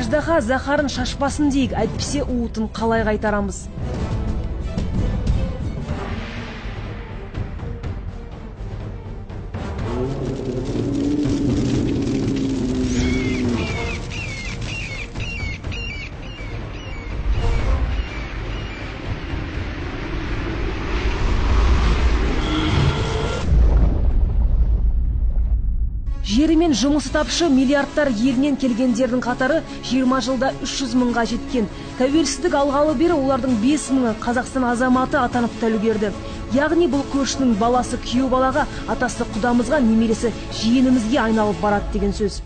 Аждаһа заһарын шашпасын дейік, әйтпесе уытын қалай қайтарамыз? Жері мен жұмысы тапшы миллиардтар елінен келгендердің қатары 20 жылда 300 мыңға жеткен. Тәуелсіздік алғалы бері олардың 5 мыңы Қазақстан азаматы атанып та үлгерді. Яғни бұл көршінің баласы күйеу балаға, атасы құдамызға, немересі жиенімізге айналып барады деген сөз.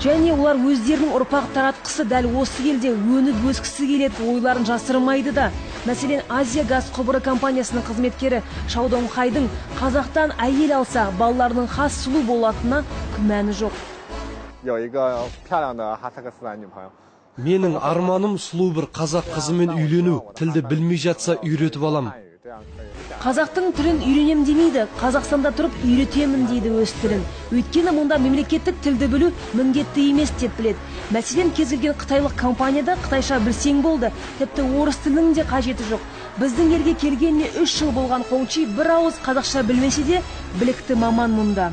Және олар өздерінің ұрпақ таратқысы дәл осы елде өніп өскісі келеді, ойларын жасырмайды да. Мәселен, Азия газ құбыры компаниясының қызметкері Шаудong Хайдың қазақтан әйел алса, балаларының хас сұлу болатынына күмәні жоқ. Менің арманым сұлу бір қазақ қызымен үйлену, тілді білмей жатса үйретіп алам. Қазақтың тілін үйренем демейді, Қазақстанда тұрып үйретемін дейді өз тілін. Өйткені мұнда мемлекеттік тілді білу міндетті емес деп біледі. Мәселен, кез келген қытайлық компанияда қытайша білсең болды, тіпті орыс тілінің де қажеті жоқ. Біздің елге келгеніне 3 жыл болған Хоңчи бір ауыз қазақша білмесе де білікті маман мұнда.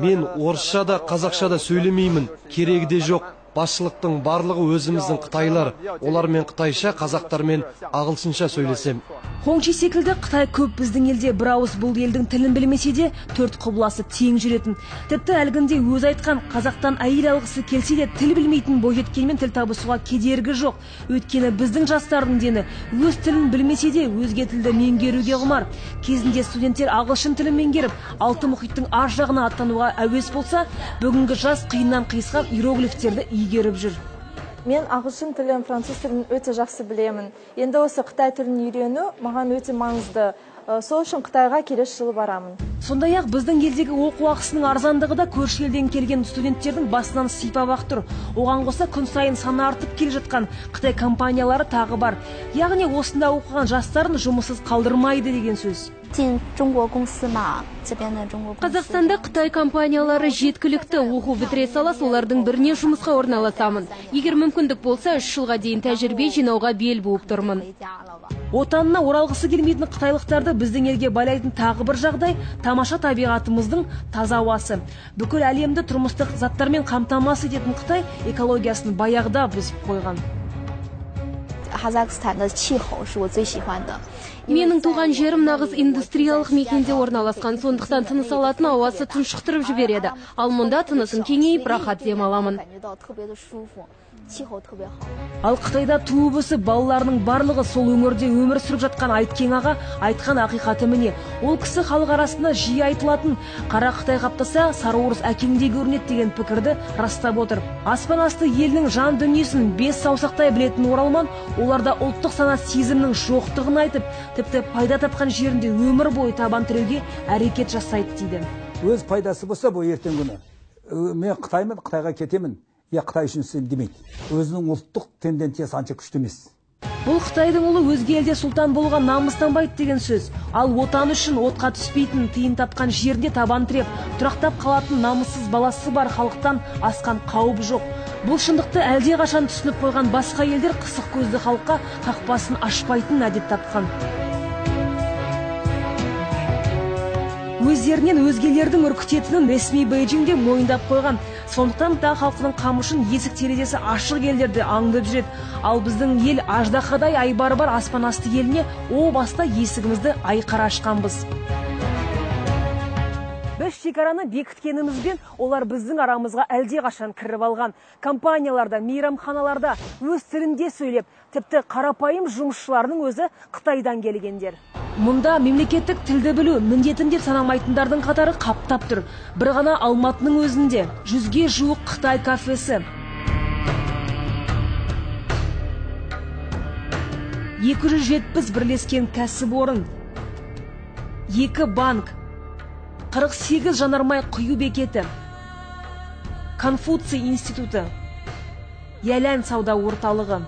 Мен орысша да қазақша да сөйлемеймін, керегі де жоқ. Басшылықтың барлығы өзіміздің қытайлар. Олармен қытайша, қазақтармен ағылшынша сөйлесем. Хоңчи секілді қытай көп біздің елде бір ауыз бұл елдің тілін білмесе де төрт құбыласы тең жүретін. Тіпті әлгінде өзі айтқан қазақтан әйел алғысы келсе де тіл білмейтін бойжеткенмен тіл табысуға кедергі жоқ. Өйткені біздің жастардың дені өз тілін білмесе де өзге тілді меңгеруге құмар. Кезінде студенттер ағылшын тілін меңгеріп, алты мұхиттың ар жағына аттануға әуес болса, бүгінгі жас қиыннан қиысқан иероглифтерді игеріп жүр. Мен ағылшын тілін, француз тілін өте жақсы білемін. Енді осы қытай тілін үйрену маған өте маңызды. Сол үшін Қытайға келесі жылы барамын. Сондай-ақ біздің елдегі оқу ақысының арзандығы да көрші елден келген студенттердің басынан сипап-ақ тұр. Оған қоса күн сайын саны артып келе жатқан қытай компаниялары тағы бар. Яғни осында оқыған жастарын жұмыссыз қалдырмайды деген сөз. Қазақстанда қытай компаниялары жеткілікті, оқу бітіре сала солардың біріне жұмысқа орналасамын. Егер мүмкіндік болса, 3 жылға дейін тәжірибе жинауға бел буып тұрмын. Отанына оралғысы келмейтін қытайлықтарды біздің елге байлайтын тағы бір жағдай тамаша табиғатымыздың таза ауасы. Бүкіл әлемді тұрмыстық заттармен қамтамасыз ететін Қытай экологиясын баяғыда бұзып қойған. Менің туған жерім нағыз индустриялық мекенде орналасқан, сондықтан тыныс алатын ауасы тұншықтырып жібереді. Ал мұнда тынысым кеңейіп, рахат дем аламын. Ал Қытайда туып өсіп, балаларының барлығы сол өңірде өмір сүріп жатқан Айткең аға айтқан ақиқаты міне. Ол кісі халық арасында жиі айтылатын қара Қытай қаптаса, сары орыс әкеңдей көрінеді деген пікірді растап отыр. Аспан асты елінің жан дүниесін 5 саусақтай білетін оралман оларда ұлттық сана сезімнің жоқтығын айтып, тіпті пайда тапқан жерінде өмір бойы табан тіреуге әрекет жасайды дейді. Өз пайдасы болса, бұл ертең күні мен Қытаймын, Қытайға кетемін, я Қытай үшін істеймін демейді. Өзінің ұлттық тенденциясы анша күшті емес. Бұл Қытайдың ұлы өзге елде сұлтан болуға намыстанбайды деген сөз. Ал отаны үшін отқа түспейтін, тиын тапқан жерінде табан тіреп, тұрақтап қалатын намыссыз баласы бар халықтан асқан қауіп жоқ. Бұл шындықты әлдеқашан түсініп қойған басқа елдер қысық көзді халыққа қақпасын ашпайтын әдет тапқан. Өздерінен өзгелердің үркітетінін ресми Бейжиңде мойындап қойған. Сондықтан да халқының қамы үшін есік терезесі ашық елдерді аңдып жүреді. Ал біздің ел аждаһадай айбары бар аспан асты еліне о баста есігімізді айқара ашқанбыз. Біз шекараны бекіткенімізбен олар біздің арамызға әлдеқашан кіріп алған. Компанияларда, мейрамханаларда өз тілінде сөйлеп, тіпті қарапайым жұмысшыларының өзі Қытайдан келгендер. Мұнда мемлекеттік тілді білу міндетім деп санамайтындардың қатары қаптап тұр. Бір ғана Алматының өзінде 100-ге жуық Қытай кафесі, 270 бірлескен кәсіпорын, 2 банк, 48 жанармай құю бекеті, Конфуций институты, Ялян сауда орталығы.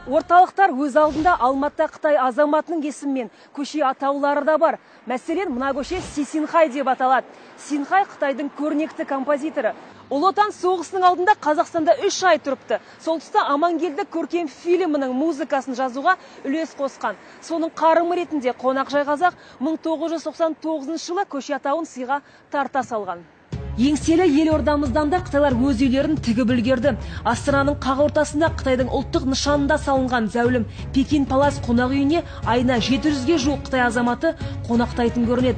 Орталықтар өз алдында. Алматыда Қытай азаматының есімімен көше атаулары да бар. Мәселен, мына көше Си Синхай деп аталады. Синхай — Қытайдың көрнекті композиторы. Ұлы Отан соғысының алдында Қазақстанда 3 ай тұрыпты. Сол тұста «Амангелді» көркем фильмінің музыкасын жазуға үлес қосқан. Соның қарымы ретінде қонақжай қазақ 1999 жылы көше атауын сыйға тарта салған. Еңселі елордамыздан да қытайлар өз үйлерін тігіп үлгерді. Астананың қақ ортасында Қытайдың ұлттық нышанында салынған зәулім Пекин Палас қонақ үйіне айына 700-ге жуық қытай азаматы қонақтайтын көрінеді.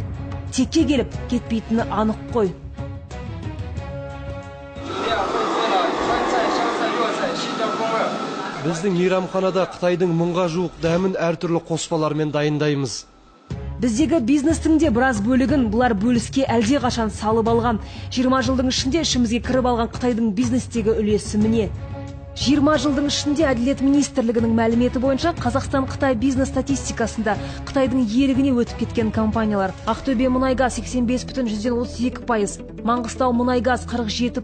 Текке келіп кетпейтіні анық қой. 酒店汇聚了川菜、湘菜、粤菜、新疆风味。 Біздің мейрамханада Қытайдың 1000-ға жуық дәмін әртүрлі қоспалармен дайындаймыз. Біздегі бизнестің де біраз бөлігін бұлар бөліске әлде қашан салып алған. 20 жылдың ішінде ішімізге кіріп алған Қытайдың бизнестегі үлесі міне. 20 жылдың ішінде Әділет министрлігінің мәліметі бойынша Қазақстан Қытай бизнес статистикасында Қытайдың иелігіне өтіп кеткен компаниялар: Ақтөбе мұнайгаз 85,32%, Маңғыстау мұнайгаз 47%,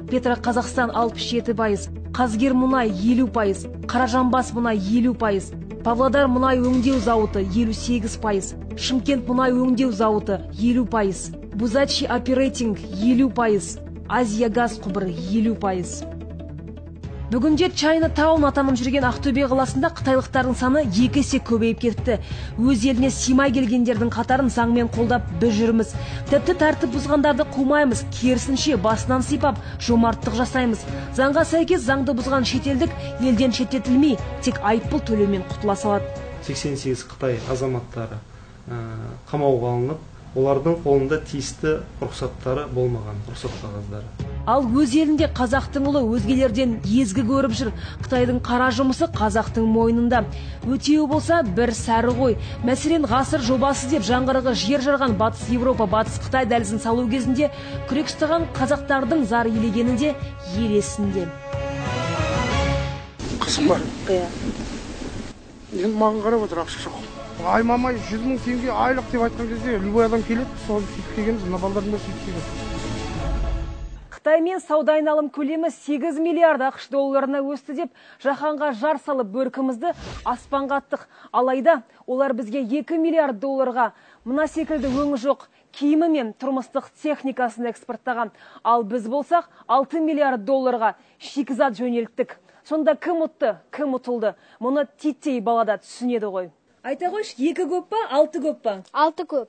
Петро Қазақстан 67%, Қазгер мұнай 50%, Қаражанбас мұнай 50%, Павлодар мұнай өңдеу зауыты 58%, Шымкент мұнай өңдеу зауыты 50%, Бузачи Оперейтинг 50%, Азия газ құбыры 50%. Бүгінде Чайна Таун атанып жүрген Ақтөбе қаласында қытайлықтардың саны екі есе көбейіп кетіпті. Өз еліне сыймай келгендердің қатарын заңмен қолдап біз жүрміз. Тіпті тәртіп бұзғандарды қумаймыз, керісінше басынан сипап, жомарттық жасаймыз. Заңға сәйкес заңды бұзған шетелдік елден шеттетілмей, тек айыппұл төлеумен құтыла салады. 88 қытай азаматтары қамауға алынып, олардың қолында тиісті рұқсаттары болмаған, рұқсат қағаздары. Ал өз елінде қазақтың ұлы өзгелерден езгі көріп жүр. Қытайдың қара жұмысы қазақтың мойнында. Өтеуі болса бір сәрі ғой. Мәселен, ғасыр жобасы деп жаңғырығы жер жарған Батыс Европа, Батыс Қытай дәлізін салу кезінде күрек ұстаған қазақтардың зар илегені де ел есінде. Қызым бар. Иә. Енді маған қарап отыр, ақша жоқ. Ай мамай, 100 000 теңге айлық деп айтқан кезде любой адам келеді, соны сөйтіп келгенбіз, мына балдардың бәрі сөйтіп келген. Қытаймен сауда айналым көлемі 8 миллиард АҚШ долларына өсті деп жаһанға жар салып, бөркімізді аспанға аттық. Алайда олар бізге 2 миллиард долларға мына секілді өңі жоқ киімі мен тұрмыстық техникасын экспорттаған. Ал біз болсақ 6 миллиард долларға шикізат жөнелттік. Сонда кім ұтты, кім ұтылды? Мұны титтей бала да түсінеді ғой. Айта қойшы, екі көп па, алты көп па? Алты көп.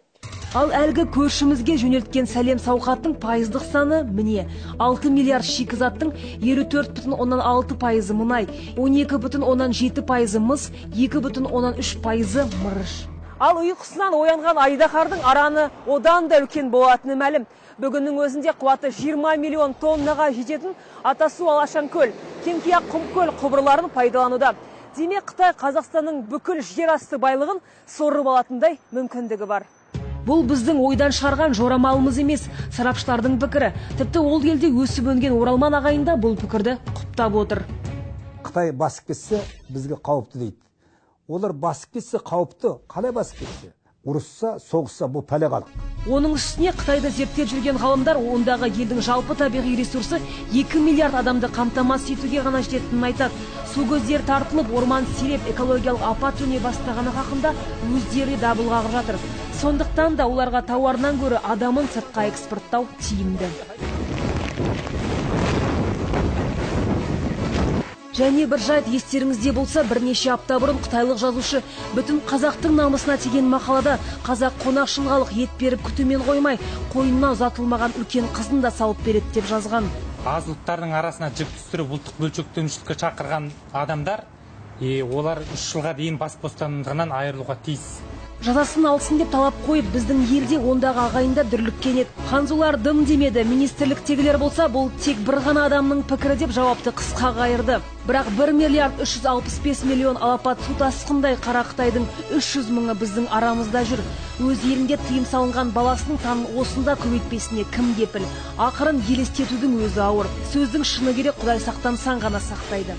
Ал әлгі көршімізге жөнелткен сәлем сауқаттың пайыздық саны міне: 6 миллиард шикізаттың 54,6 пайызы мұнай, 12,7 пайызы мыс, 2,3 пайызы мырыш. Ал ұйқысынан оянған айдаһардың араны одан да үлкен болатыны мәлім. Бүгіннің өзінде қуаты 20 миллион тоннаға жететін Атасу Алашанкөл, Кеңкияқ Құмкөл құбырларын пайдалануда. Демек, Қытай Қазақстанның бүкіл жер асты байлығын сорып алатындай мүмкіндігі бар. Бұл біздің ойдан шығарған жорамалымыз емес, сарапшылардың пікірі. Тіпті ол елде өсіп өнген оралман ағайын да бұл пікірді құптап отыр. Қытай басып кетсе, бізге қауіпті дейді. Олар басып кетсе қауіпті. Қалай басып кетсе? Ұрысса, соғысса, бұл пәле халық. Оның үстіне Қытайды зерттеп жүрген ғалымдар ондағы елдің жалпы табиғи ресурсы 2 миллиард адамды қамтамасыз етуге ғана жететінін айтады. Су көздері тартылып, орман сиреп, экологиялық апат төне бастағаны хақында өздері де дабыл қағып жатыр. Сондықтан да оларға тауарынан гөрі адамын сыртқа экспорттау тиімді. Және бір жайт естеріңізде болса, бірнеше апта бұрын қытайлық жазушы бүтін қазақтың намысына тиген мақалада қазақ қонақшыл, ет беріп күтумен қоймай, қойнына ұзатылмаған үлкен қызын да салып береді деп жазған. Аз ұлттардың арасына жік түсіріп, ұлттық бөлшектенушілікке шақырған адамдар, олар 3 жылға дейін бас бостандығынан айырылуға тиіс. Жазасын алсын деп талап қойып, біздің елде ондағы ағайындар дүрліккен еді. Ханзулар дым демеді. Министрліктегілер болса, бұл тек бір ғана адамның пікірі деп жауапты қысқа қайырды. Бірақ 1 миллиард 365 миллион алапат су тасқындай қара қытайдың 300 мыңы біздің арамызда жүр. Өз елінде тыйым салынған баласының санын осында көбейтпесіне кім кепіл? Ақырын елестетудің өзі ауыр. Сөздің шыны керек, Құдай сақтансаң ғана сақтайды.